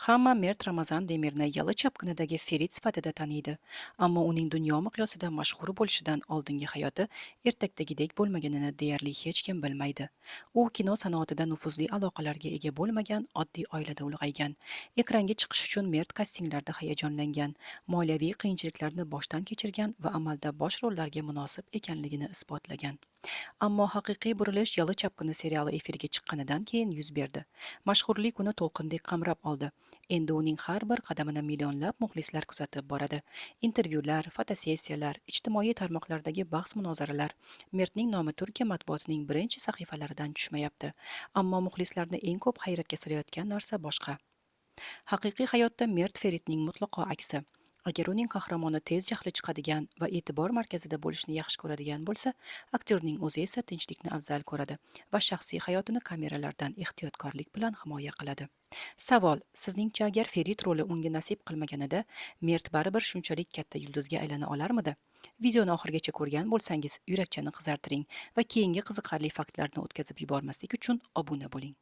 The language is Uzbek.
Hamma Mert Ramazan Demirni Yalı Çapkınıdagi Ferit sifatida taniydi. Ammo uning dunyo miqyosida mashhur bo'lishidan oldingi hayoti ertakdagidek bo'lmaganini deyarli hech kim bilmaydi. U kino sanoatida nufuzli aloqalarga ega bo'lmagan oddiy oilada ulg'aygan. Ekranga chiqish uchun Mert kastinglarda hayajonlangan, moliyaviy qiyinchiliklarni boshdan kechirgan va amalda bosh rollarga munosib ekanligini isbotlagan. Ammo haqiqiy burilish Yalı Çapkını seriali efirga chiqqanidan keyin yuz berdi. Mashhurlik uni to'lqindek qamrab oldi. Endi uning har bir qadamini millionlab muxlislar kuzatib boradi. Intervyular, fotosessiyalar, ijtimoiy tarmoqlardagi bahs-munozaralar. Mertning nomi Turkiya matbuotining birinchi sahifalaridan tushmayapti. Ammo muxlislarni eng ko'p hayratga solayotgan narsa boshqa. Haqiqiy hayotda Mert Feritning mutlaqo aksi. Agar uning qahramoni tez jahli chiqadigan va e'tibor markazida bo'lishni yaxshi ko'radigan bo'lsa, aktyorning o'zi esa tinchlikni afzal ko'radi va shaxsiy hayotini kameralardan ehtiyotkorlik bilan himoya qiladi. Savol: sizningcha, agar Ferit roli unga nasib qilmaganida, Mert baribir shunchalik katta yulduzga aylana olarmidi? Videoni oxirigacha ko'rgan bo'lsangiz, yurakchani qizartiring va keyingi qiziqarli faktlarni o'tkazib yubormaslik uchun obuna bo'ling.